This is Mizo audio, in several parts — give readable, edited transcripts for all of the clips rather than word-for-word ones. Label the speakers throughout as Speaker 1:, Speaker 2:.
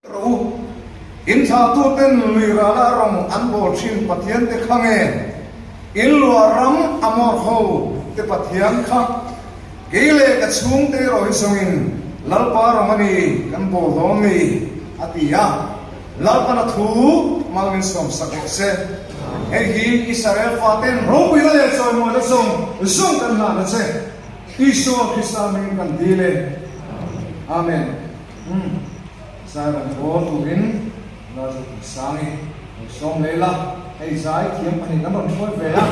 Speaker 1: Rawh u, in thlahtuten lui rala rawng an bawl thin Pathian te kha nge? In luah ram Amor ho te Pathian kha kei leh ka chhungte erawh hi zawngin Lalpa rawng a ni kan bawl dawn ni, a ti a. Lalpan a thu mal min sawmsak rawh se. Hei hi Israel faten ropuina leh chawimawina zawng zawng kan hlan a che. Isua Krista hming kan dil e. Amen. Umm. Zai rawn bawl turin Lazo Tuisangi lo sawm leh la, hei zai thiam pahnih kan rawn hruai ve a.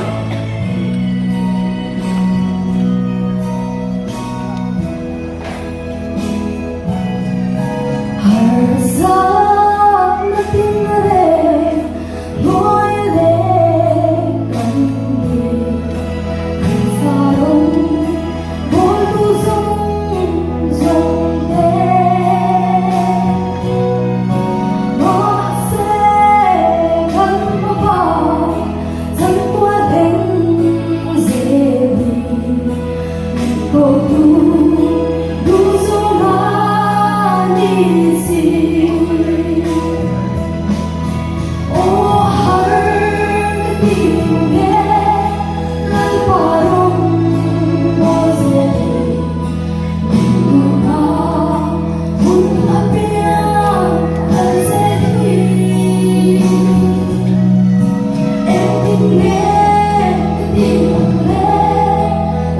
Speaker 2: Harsatna tinreng hnuai leng kan ni. Krista rawng bawltu zawng zawng te. Mahse kan hmaba chantuah thleng zel hi min kotu duhzawng a ni si. Aw har ka ti nge Lalpa rawng mawi zel hi min duhna hun apiang kal zel hi. Engtin nge ka tih ang le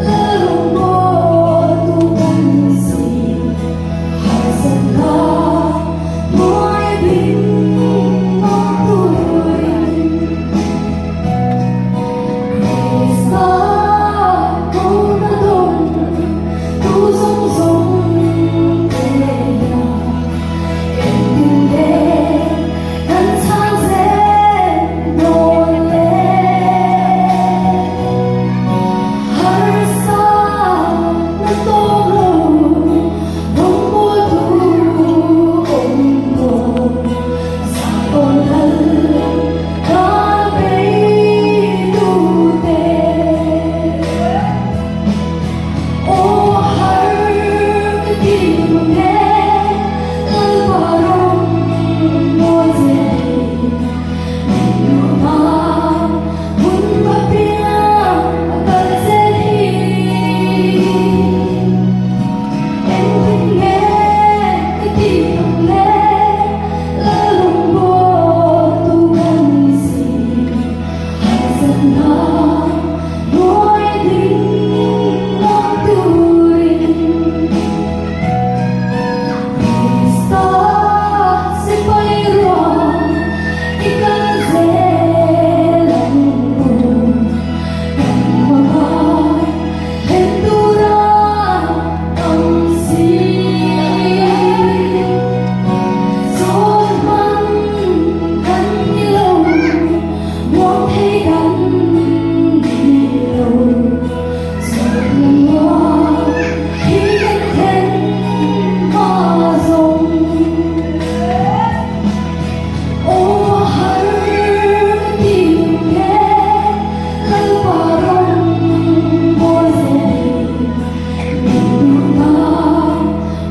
Speaker 2: Lal rawng mawi tu kan ni si harsatna Hnuai ding awm turin Krista kohna dawng tu zawng zawng te hian engtin nge kan chhang zel dawn le? Harsa na tawng lo Rawngbawltu awm dawn Zion lal kan beitute. Aw har ka ti mang e, Lalpa rawngbawltu min duhna hun ka piang a kal zel hi. Engtin nge ka tih ang le, Lal rawngbawltu kan ni si. Harsatna hnuai ding awm turin Krista sipai ruang i kal zel ang u. Kan hmangai Heng tura ang si Zawn hman kan ni lo, muang thei kan ni lo. Zawn muang hi kan thlen hma zawng. Aw har ka ti nge Lalpa rawng mawi zel hi min duhna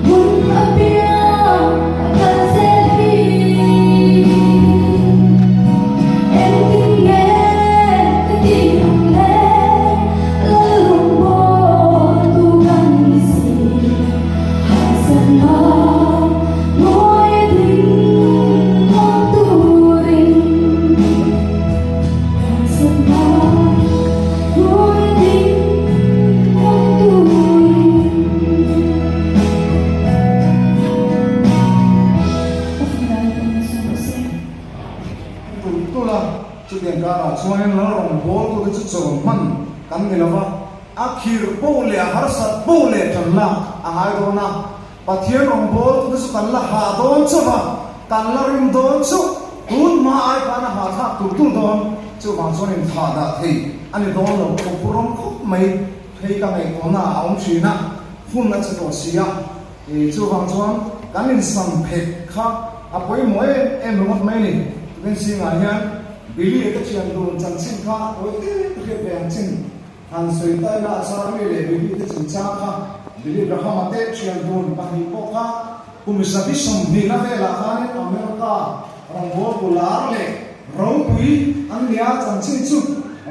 Speaker 2: hmun apiang a kal zel hi. Engtin nge ka tih ang le Lal rawng bawltu kan ni si harsatna Hnuai ding awm turin harsatna hnuai ding awm turin. Ka fanu in sawi rawh se.
Speaker 1: Tul tul a, chutiang karah chuanin lal rawngbawltute chu chawn hman kan ni lova, a khir poh leh a harsat poh leh tan lak a ngai dawn a. Pathian rawngbawltu te chu kan la hah dawn chauh a, kan la rim dawn chauh. Tun hma ai khan a hahthlak tur tur dawn. Chuvang chuan inthah dah thei a ni dawn lo. Ka pu rawng khawp mai phei ka ngaihtuahna a awm thin a, hun a che tawh si a. Chuvang chuan kan insam phet kha a pawimawh em em ringawt mai a ni. Tukin zingah hian Billy te thian dun chanchin kha a tawi tek hriat ve ang chin. Han sawi ta ila a Charlie leh Billy te chungchang kha Billy Graham-a te thian dun pahnih pawh kha kum 120 na velah khanin a rawngbawltu lar leh ropui an nia chanchin chu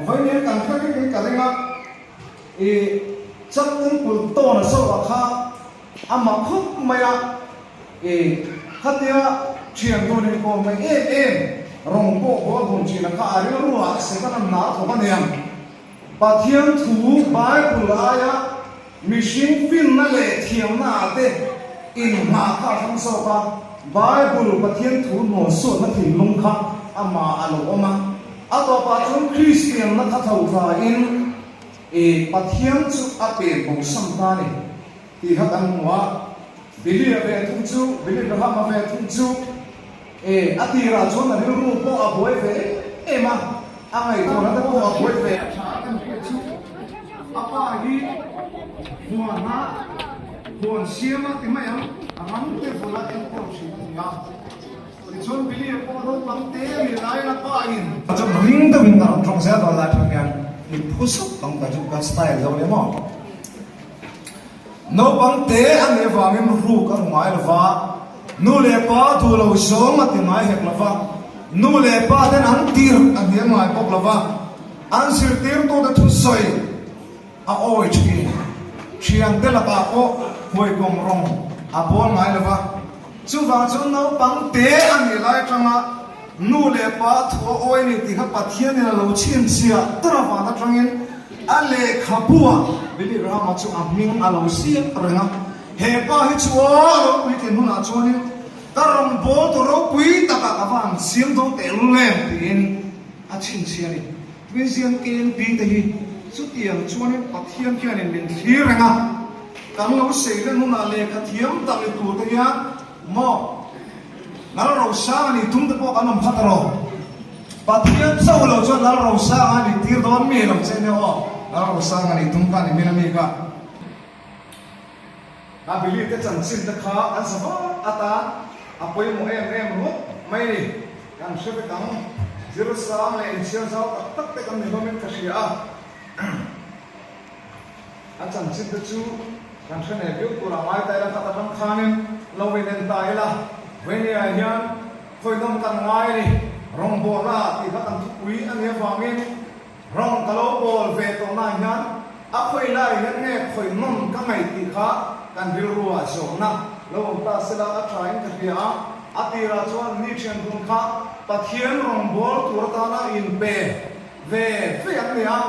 Speaker 1: vawiin kan hre vekin ka ring a, i Chuck Templeton-a zawkah kha a mak khawp mai a, i khatia thian dun inkawm mai em em rawng pawh bawl dun thin a kha a rilruah Setana hna a thawk a niang. Pathian thu Bible aia mihring finna leh thiamna ah te inhmah kha a hrang zawk a, Bible Pathian thu hnawlsuatna thinlung kha amah a lo awm a. A tawpah chuan Kristianna kha tho thlain i Pathian chu a pen bosan ta a ni tih kha kan hmu a. Billy-a ve thung chu, Billy Graham-a ve thung chu e a tirah chuan a rilru pawh a buai ve em em a, a ngaihtuahna te pawh a buai ve. A tha a kan hriat chu a pa hi huana huan siama ti mai ang, ram te vula enkawl thin a ni a. Tichuan Billy-a pawh naupang te a nih laiin a pa in. Chuan ring deuhin ka rawn tawng zel dawn lai thang hian mi phu sup ang ka chu ka style deuh nia maw. Naupang te a nih avangin ruk a ru ngai lo va, nu leh pa duh lo zawng a ti ngai hek lo va, nu leh pa ten an tirh a hniam ngai bawk lo va, an zirtirtute thusawi A awi thin. Thiante lakah pawh huaikawm rawng a bawl ngai lo va. Chuvang chu naupang te a nih lai atanga nu leh pa thu a awi ni tih kha Pathianin a lo chhinchhiah tar avang atangin a lehkhabuah Billy Graham-a chu a hming a lo ziak reng a. He pa hi chu aw a ropui tih hunah chuanin ka rawngbawltu ropui takah ka va han siam dawn tehlul em tiin a chhinchhiah a ni. Tuiziang KNP te hi chutiang chuanin Pathian hianin min thlir reng a, kan lo sei len hunah lehkha thiam tak ni tur te hian maw Lalrosanga nih tum te pawh kan awm khat rawh. Pathian chauh lo chuan Lalrosanga nih tir dawn mi lo che nia aw, Lalrosanga nih tum kha ni min ami kha. A Billy te chanchin te kha an sa vak atan a pawimawh em em ringawt mai ni. Kan hre vek ang. Zir sang leh inchhiar zau tak tak te kan ni hlawmin ka hria a. A chanchin te chu kan hre nei viau tur a ngai ta ila khat atang khanin lo inen ta ila. Vawiniah hian khawihnawm kan ngai a ni. Rawngbawlna tih kha kan thupui a nih avangin Rawng ka lo bawl ve tawh na hian a khawi lai hian nge khawi nawm ka ngaih tih kha kan rilru ah zawhna lo awm ta sela a tha in ka hria a, a tirah chuan ni thian dun kha Pathian rawng bawl tur atana inpe ve ve an ni a,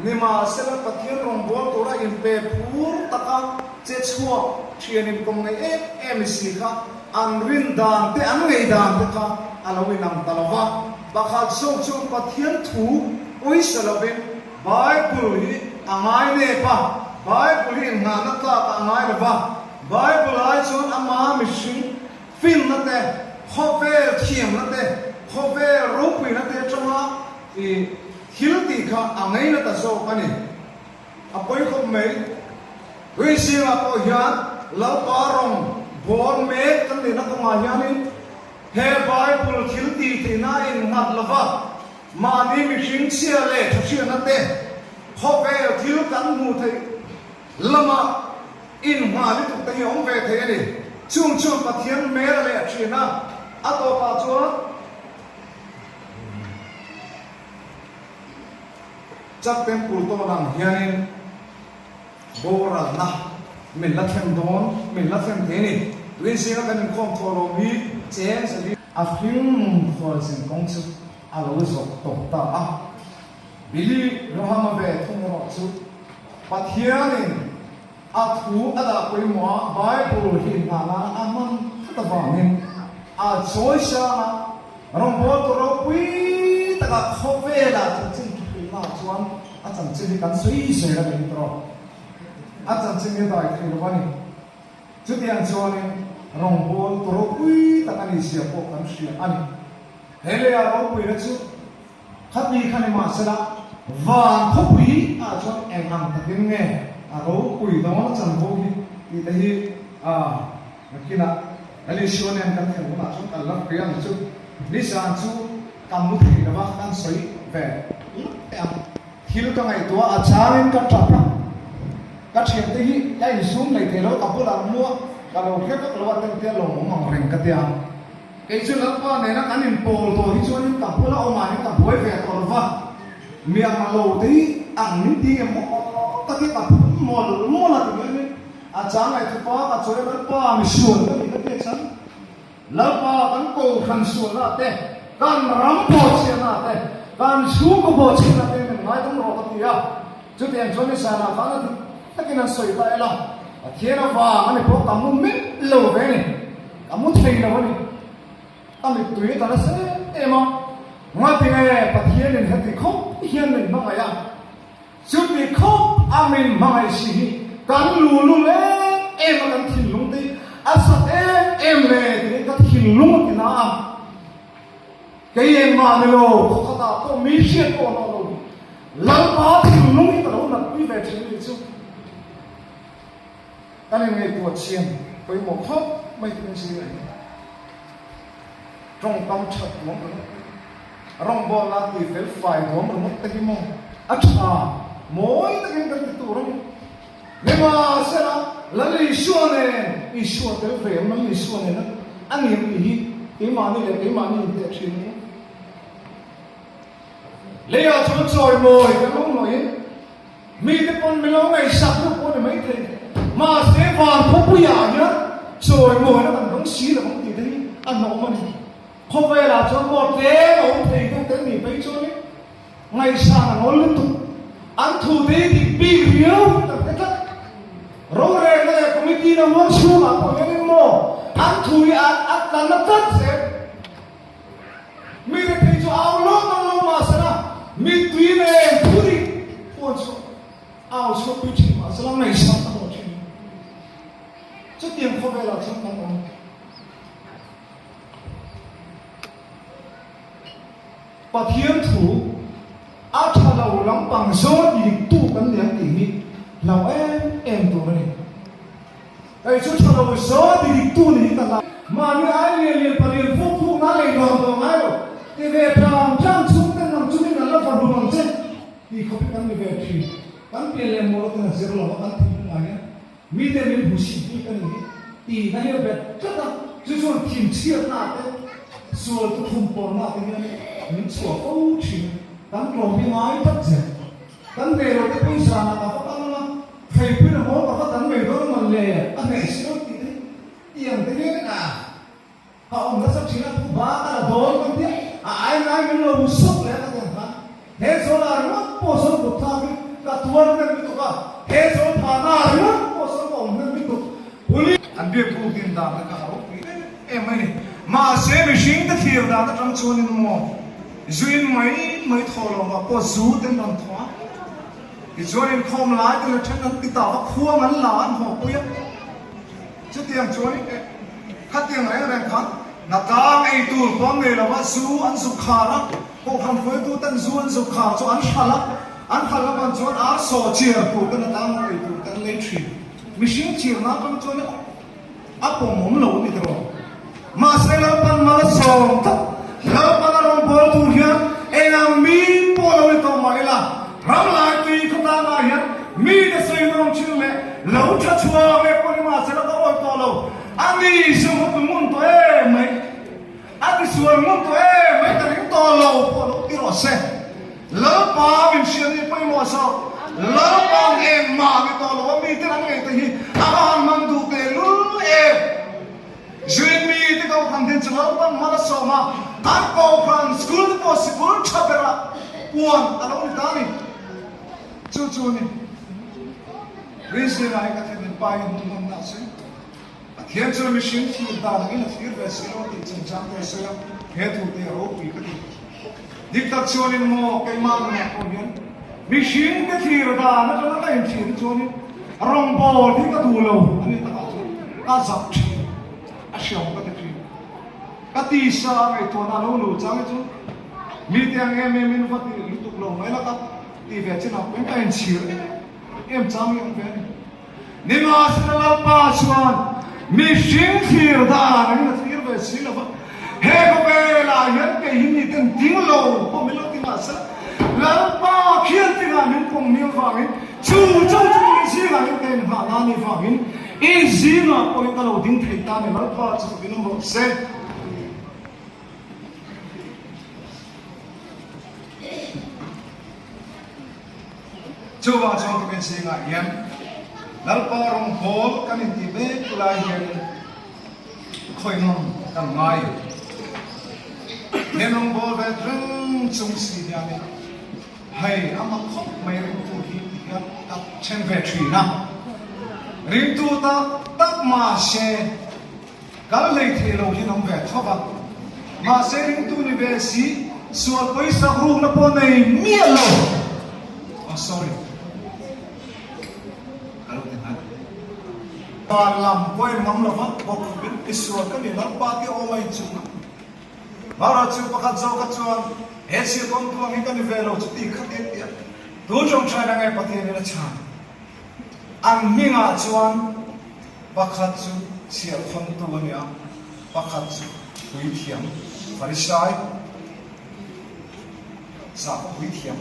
Speaker 1: nimahsela Pathian rawng bawl tura inpe phur taka che chhuak thian inkawm ngei em em i si kha an rin dan te an ngei dan te kha a lo inang ta lo va. Pakhat zawk chu Pathian thu pawisa lovin Bible hi a ngai nep a, Bible hi innghahna tlak ah a ngai lo va, Bible ai chuan ama mihring finna te, khawvel thiamna te, khawvel ropuina te atanga i thil tih kha a ngaina ta zawk a ni. A pawi khawp mai. Tui zingah pawh hian Lalpa rawng bawn mek kan nihna kawngah hianin He Bible thil tih theihna a innghat lo va, mahni mihring chhia leh tha hriatna te, khawvel thil kan hmuh theih lama inngah lutuk te hi a awm ve thei a ni. Chung chuan Pathian hmel a leh a thin a, a tawpah chuan Chuck Temple tawn ang hianin, Boralna min la thlen dawn, min la thlen thei a ni. Tuin zinga kan inkhawm thawh lo hi cheng zali. A hring khualzin kawng chu a lo zawh tawp ta a. Billy Graham-a ve thung erawh chu Pathianin a thu a dah pawimawh a, Bible hi inhah nana a hman tlat avangin a chawi sang a, rawngbawltu ropui takah khawvelah chanchin thuhrilhnaah chuan A chanchin hi kan sawi sawi la ni tawh. A chanchin hi a dai thei lo a ni. Chutiang chuanin rawngbawltu ropui tak a nih zia pawh kan hria a ni. He leiah ropuina chu khati kha ni mahsela van khawpui ah chuan eng ang takin nge a ropui dawn a chanvo hi tih te hi a nakinah Elisua nen kan thlen hunah chuan kan la hria ang chu. Nizan chu Ka mu thei lo va, kan sawi ve lawk teh ang. Thil ka ngaihtuah a changin ka tap a, ka thiante hi ka insum lei thei lo, ka bulah mua ka lo hre vak lo a, tengtia lawmawm ang reng ka tia. Kei chu Lalpa nena kan inpawl tawh hi chuanin ka bula awmah hian ka buai ve tawh lova, mi ang lo te hi ang min ti nge maw tak hi ka phun mawlh mawlh a ti hianin a chang leh thupa ka chawi a Lalpa misual ka nih ka ti a chang. Lalpa kan kohhran sualna te, kan ram bawhchhiahna te, kan chhungkaw bawhchhiahna te min ngaidam rawh ka ti a. Chutiang chuan nizanah khan a dik takin an sawi ta ila, Pathian avang a ni pawh ka mu meuh lo ve a ni, ka mu thei lo a ni. Ka mittui a ta nasa em em a, ngatinge Pathianin heti khawp hian min hmangaih a, Chuti khawp a min hmangaih si hi kan lulul em em a, kan thinlung te hi a sat em em le tiin ka thinlung a ti na a. Kei engmah ni lo, khawkhatah pawh mi hriat pawh hlawh lo hi Lalpa thinlung hi ka lo natpui ve thin a nih chu. Kan inngaihtuah chian pawimawh khawp mai tiin zir a ni. Tawngkam that duam ringawt te hi, rawngbawlna ti fel fai duam ringawt te hi maw a tha mawi takin kan ti tur a ni. Nimahsela, Lal Isua nen, Isua tel ve ang Lal Isua nen a ni ang tih hi keimahni leh keimahni inteh thin ang u. Leiah chuan chawimawi kan lo hnawhin Mite pawn min lo ngaihsak deuh pawh a ni maithei. Mahse van khawpuiah hian chawimawina kan dawng si lo ang tih te hi a hnawm a ni. Khawvelah chuan maw tlem a awm thei deuh te an nih phei chuanin ngaihsan a ngawl lutuk. An thu te hi dik bik riau in kan hre tlat. Rorelna leh committee na huang chhungah pawh hianin maw an thu hi a tla na tlat zel. Mite phei chu au lawm ang lo mahsela mittui nen thudik pawh chu au chhuakpui thin mahsela ngaihsak a hlawh thin. Chutiang khawvelah chuan kan awm. Pathian thu a tha lo lampang zawn ti diktu kan ni ang tih hi hlau em em tur a ni. Kei chu tha lo zawn ti diktu ni hi ka hlau. Mahni ai lian lian palian fuk fuk na lei nuam tawh ngai lo. Ti ve tang tang chhung ten ang chungin an la va hlum ang che tih khawp hi kan ni ve thin. Kan pian leh mawl ten a zir lo a kan thinlung ah hian mite min hmu chhit bik a ni hi tihna hi a bet tlat a, chu chuan thinchhiatna te sual tukhum pawlna te hian min chhuah fo thin a, kan tlawm hi ngai tlat zel. Kan nei lo te pawhin zanah ka va kal ang a, Theipuiin a mawl ka va dang mai dawn a le, a hnaih si lo tih te hi tiang te hian a ka awm nasa thin a, thu ba ka la dawn kan tia, a ai ngai min lo sawp leh a ka ti ang khan he zawl ah ringawt pawh sawn kut thlak in ka tuar hnem lutuk a, he zawl phahna ah ringawt pawh sawn ka awm hnem lutuk. Police an biak buk din dan te kha a ropui em em mai ni. Mahse mihring te thlir dan atang chuanin maw zuin mai mai thaw lo mah pawh zu ten rawn thaw a, Tichuan inkhawm lai te leh then an ti ta va, khuang an la an hawpui a. Chutiang chuan eh khatiang reng reng khan hnatlang ei tur pawh an nei lo va, zu an zuk khar a, kohhran hruaitu ten zu an zuk khar chu an hralh a, an hralh avang chuan ar saw chiar tur te hnatlang ei tur te an lei thin. Mihring chirna atang chuan A pawmawm lo a ni tawh. Mahse Lalpan mal a sawm tlat. Lalpan a rawn bawl tur hian eng ang mi pawh lo ni tawh mah ila, ram lai tui khawtlangah hian mite sawi nawm thin leh lo tha chhuak leh pawh ni mahse la ka awih tawh lo. A ni chu hmu tu ngun tawh em mai. A ti sual ngun tawh em mai ka ring tawh lo pawh lo ti rawh se. Lalpa min hria ni pawimawh zawk. Lalpa ang engmah ni tawh lo a mite an ngei te hi a va han man duh teh lul em. Zuin mite kohhran din chu Lalpan mal a sawm a, an kohhran school te pawh sikul tha berah puan a lo ni ta a ni. Chu chu a ni. Rinzira hi ka thlen in pa in hmuh nawm na a sawi. Pathian chuan mihring thlir dan angin a thlir ve si lo tih chungchang te a sawi a, he thu te a ropui ka ti. Dik tak chuanin maw keimah nunah pawh hian mihring te thlir dan atanga ka inthlir hi chuanin rawngbâwl hi ka duh lo a ni takah chuan ka zak thin a hriam ka ti thin. Ka tisa ngaihtuahna a lo luh chang hi chuan mite ang em em in va ti lutuk lo mai la ka ti ve chinah pawhin ka inchhir em em chang hi a awm ve a ni. Nimahsela Lalpa chuan mihring thlir dan angin a thlir ve si lo va, he khawvelah hian kei hi miten ding lo pawh min lo ti mahsela Lalpa khian tingah min pawm miau vangin chu chu chu min zingah hian ka inhah na ni vangin i zingah pawhin ka lo ding thei ta ni Lalpa chu min awm rawh se. Chuvang chuan tukin zingah hian Lalpa rawngbâwl kan intih mek lai hian khawihnawm kan ngai. He rawngbâwl ve reng chung si hianin hei a mak khawp mai ringtu hi ti hian ka then ve thin a. Ringtu tak tak mahse Kal hlei thei lo hi an awm ve tho va, mahse ringtu ni ve si, sual pawisak rukna pawh nei miah lo. Oh sorry, ka lo ti nghal. Van lam pawh en ngam lo va, bawk khawpin i sual ka ni Lalpa tih awm a inchung a. Mara chu pakhat zawka chuan he chhia kawngtu ang hi ka ni ve lo chu ti kha tia tia tu tawngtaina nge Pathianin a chhan? An hmingah chuan Pakhat chu chhiahkhawntu a ni a, pakhat chu puithiam, Farisai, sakhaw puithiam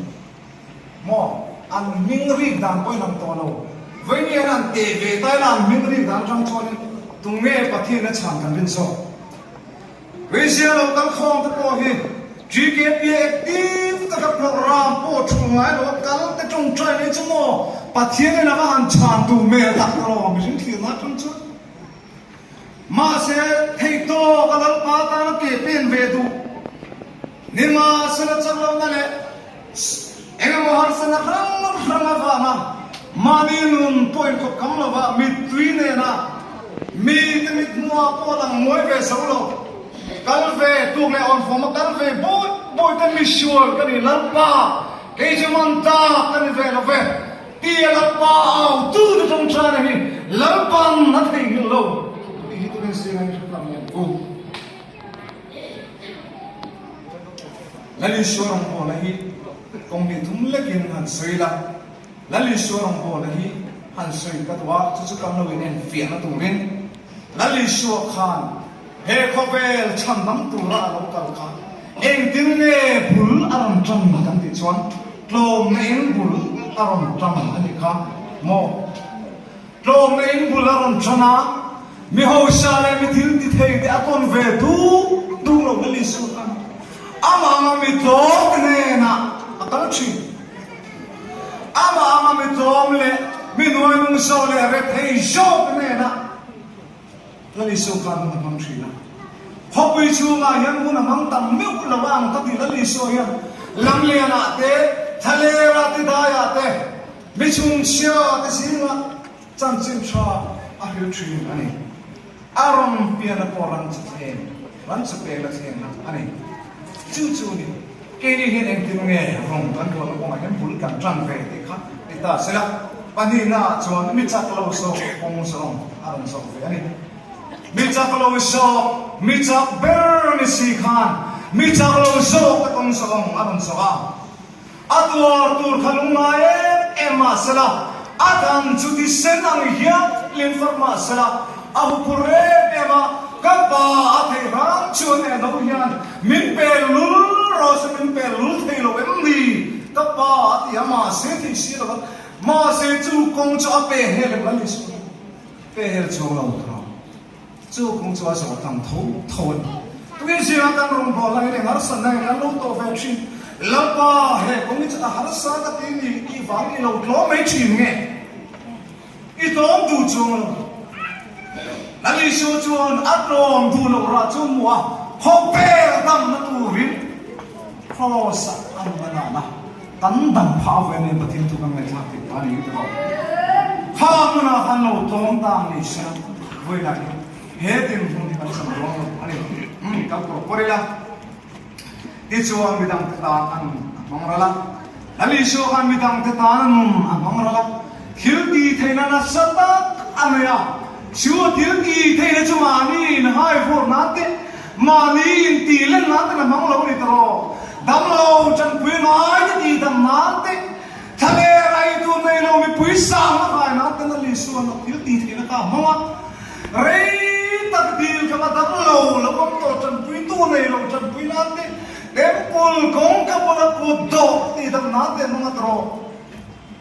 Speaker 1: maw? An hming rik dan pawhin an tawh lo. Vawiin an teh ve ta ila an hming rik dan atang chuanin tunge Pathian a chhan kan rin zawk? Rizia lo kal khawm te pawh hi GKP active taka program pawh thu ngai lo a kal te tawngtai mai chu maw Pathian in a va han chhan duh hmel tak ta lo mihring thlir na atang chuan mahse theihtawk a Lalpa tana ke pen ve duh Nimahsela chaklohna leh engemaw harsatna hrang hrang avanga mahni nun pawh inkawp kam lova mittui nena mite mithmuhah pawh lang mawi ve zo lo, kal ve tuk leh awnfawma kal ve bawi bawi te misual ka ni Lalpa, kei chu man tak ka ni ve lo ve tia Lalpa au tu te tawngtaina hi Lalpan a theihnghilh lo tih hi turin zing a inhre tam lian u. Lal Isua rawngbawlna hi kawng hnih thum lekin han sawi la, Lal Isua rawngbawlna hi han sawi ka duh a, chu chu kan lo inen fiahna turin Lal Isua khan he khawvel chhandam tura a lo kal kha engtin nge bul a rawn tan kan tih chuan tlawmna in bul a rawn tan a nih kha maw? Tlawmna in bul a rawn tan a, mi hausa leh mi thil ti thei te a tawn ve duh duh lo Lal Isua khan amah anga mi tlawm te hnenah a kal thin. Amah anga mi tlawm leh mi hnuainung zawk leh rethei zawk te hnenah Lal Isua khan hun a hmang thin a. Khawpui chhungah hian hun a hmang tam meuh lo a ang ka ti Lal Isua hian lamlianah te, thlalerah te, daiah te, Mi chhungchhia te zingah chanchin tha a hril thin a ni. A rawn pianna pawh ran chu thleng, ran chu pek la thleng na a ni. Chu chu ni, keini hian engtin nge rawn kan ruahna kawngah hian bul kan tan ve tih kha ti ta sela, pahnihna ah chuan mi chak lo zawk kawng zawng a rawn zawk ve a ni. Mi chak lo zawk, mi chak ber ni si khan mi chak lo zawk te kawng zawng a rawn zawk a. A tuar tur kha lungngai em em mah sela, a dang chu thisen ang hian lin far mah sela, a huphur em em a, ka pa a theih hram chuan eh no hian min pe lul rawh se, min pe lul thei lo em ni? Ka pa a ti a, mahse thei si lo a, mahse chu kawng chu a pe hel em la ni suh, pe hel chuang lo tawh. Chu kawng chu a zawh tam tho tho a ni. Tukin zingah kan rawngbâwl angin eng harsatna nge kan lo tawh ve thin? Lalpa, he kawng hi chu a harsa ka ti ni tih vang i lo tlawm mai thin nge? I tlawm duh chuang lo. Lal Isua chuan a tlawm duh loh rah chu hmuh a, khawvel damna turin Kraws-ah a nun a dan a. Kan dam phah ve nen Pathian chu kan ngaihthlak thei ta a ni tawh. Kha hmunah khan lo tlawm ta ang ni se vawilah hian he dinhmun hi kan sam dawn lo a ni. Umm kal pawr pawr ila. Tichuan midangte tan a nun a hmang ral a. Lal Isua khan midangte tan a nun a hmang ral a. Thil ti theihna nasa tak a nei a. Chu a thil ti theihna chu mahni inhai vawr nan te, mahni intih len nan ten a hmang lo a ni tawh. Damlo tanpui ngai te tih dam nan te, thla leh rai tur nei lo mipui sangna kai nan ten a Lisuan a thil tih theihna kha a hmang a. Rei tak dil kha va damlo lo awm tawh tanpui tu nei lo tanpui nan te, temple kawngka bula kut dawh tih dam nan te a hmang a tawh.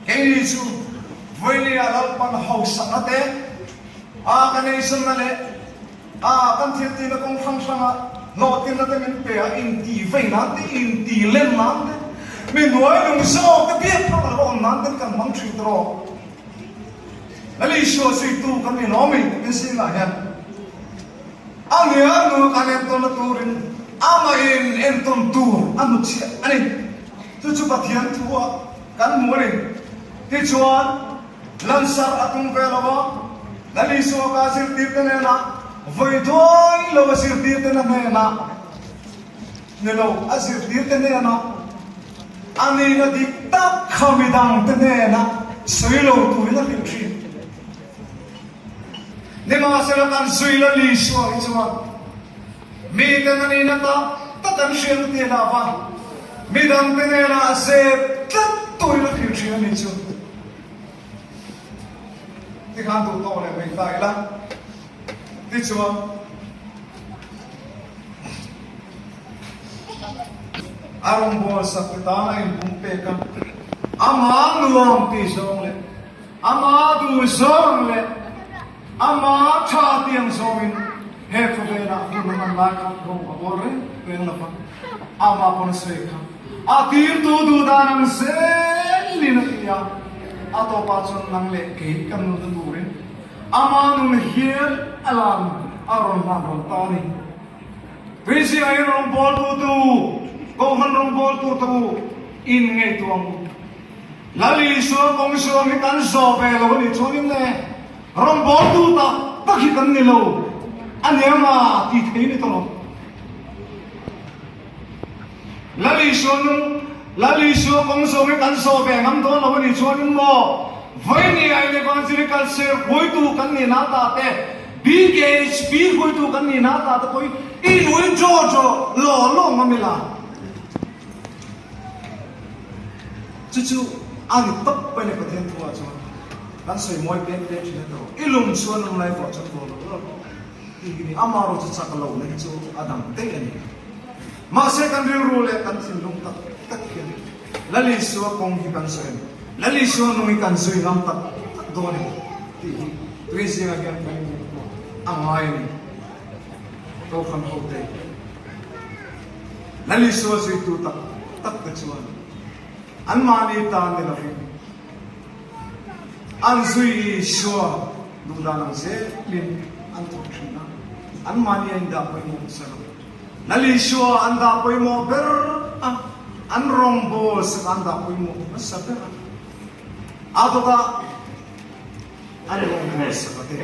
Speaker 1: Keini chu Vawinia Lalpan hausakna te, a kan eizawnna leh a kan thiltihna kawng hrang hranga hlawhtlinna te min pe a, intih vei nan te, intih len nan te. Mi hnuai lung zawk te biak phak lo awm nan ten kan hmang thin tawh. Lal Isua zuitu kan ni lawm i tukin zingah hian a nia nu kan entawnna turin amahin entawn tur a hnutchhiah a ni. Chu chu Pathian thu ah kan hmu a ni. Tichuan, lansar a tum ve lo a, Lal Isua ka zirtirte hnenah vawi duai lo a zirtirte na hnenah ni lo, a zirtirte hnenah a nihna dik tak kha midangte hnenah sawi lo turin a hrilh thin. Nimahsela kan zui Lal Isua hi chuan miten a nihna tak tak an hriat a ti hlauh a, midangte hnenah a zep tlat turin a hrilh thin a nih chu. Tikhan duh tawk leh mai ta ila. Tichuan, a rawngbâwl sak te tân a inbum pek a, ama nuam tih zawng leh ama duh zawng leh ama tha tiang zawngin he khawvelah hun a hman lai kha rawng a bawl reng reng lo va, amah pawn a sawi kha a tirtu duh dan ang zelin a ti a, a tawpah chuan nang leh kei kan nunna turin Ama nun hian a lan a rawn hlan rawn ta a ni. Tuizinga in rawngbawltu tu, Kohhran rawngbawltu te u, in ngaihtuah ang u. Lal Isua kawng suam hi kan zawh ve lo a nih chuanin le, rawngbawltu tak tak hi kan ni lo a ni ang a tih thei ni tawh lo. Lal Isua nung, Lal Isua kawng zawng hi kan zawh ve ngam dawn lo a nih chuanin maw, Vawinia in Evangelical Ser hruaitu kan nih na ta te, BKHP hruaitu kan nih na ta te pawhin i nui draw draw law law ngam ila. Chu chu a ni tawp mai le Pathian thu ah chuan kan sawi mawi pek pek thin a tawh. I lung chuan lung lai vawh chuan bawl law law rawh. Tih hi ni amaherawh chu chak lohna hi chu a dang daih a ni. Mahse kan rilru leh kan thinlung tak tak hian Lal Isua kawng hi kan sawi a ni. Lal Isua nung hi kan zui ngam tak tak dawn a ni tih hi tui zingah hian kan inhmuh a ngai a ni. Kohhran hote Lal Isua zuitu tak tak te chuan anmahni tan ni lovin An zui Isua duhdan ang zelin an thawk thin a, anmahni a indah pawimawh hmasa lo. Lal Isua an dah pawimawh ber a, an rawngbawl sak an dah pawimawh hmasa ber a, a dawtah an rawngbawl sak a te.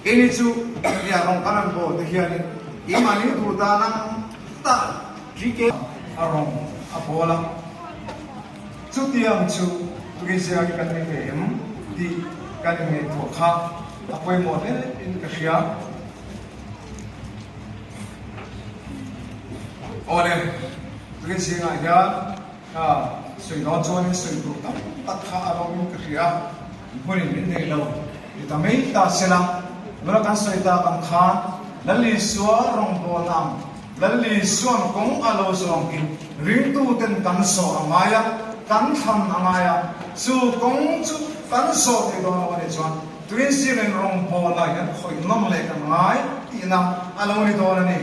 Speaker 1: Keini chu nia rawng kan an bawl te hianin keimahni duhdan ang tak GK a rawng a bawl a. Chutiang chu tuizia hi kan ni ve em tih kan inngaihtuah kha a pawimawh hle in ka hria. Awle, tukin zingah hian sawi dawn chuanin sawi tur tam tak kha a rawm in ka hria. Hmunin min nei lo ni ta mai ta sela, nula kan sawi tak ang khan Lal Isua rawngbawlna ang Lal Isuan kawng a lo zawng hi ringtuten kan zawh a ngai a, kan thlan a ngai a, chu kawng chu kan zawh thei dawn lo a nih chuan tuin zingin rawngbawlna hian khawih nawm leh kan ngai tihna a lo ni dawn a ni.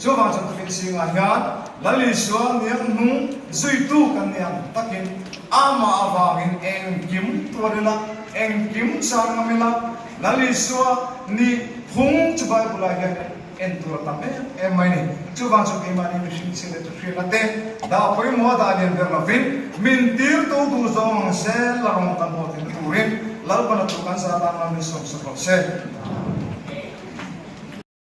Speaker 1: Chuvang chuan tuin zingah hian Lal Isua niang hnung zuitu kan ni ang takin amah avangin engkim tuar ila, engkim chang ngam ila, Lal Isua nih phung chu Bible-ah hian En tur a tam em em mai ni. Chuvang chu keimahni mihring chhia leh thuhriatna te dah pawimawh a dah lian ber lovin min tirtu duh zawng ang zel a rawng kan haw theihna turin Lalpana chu kan zah tan mal min sawmsak rawh se.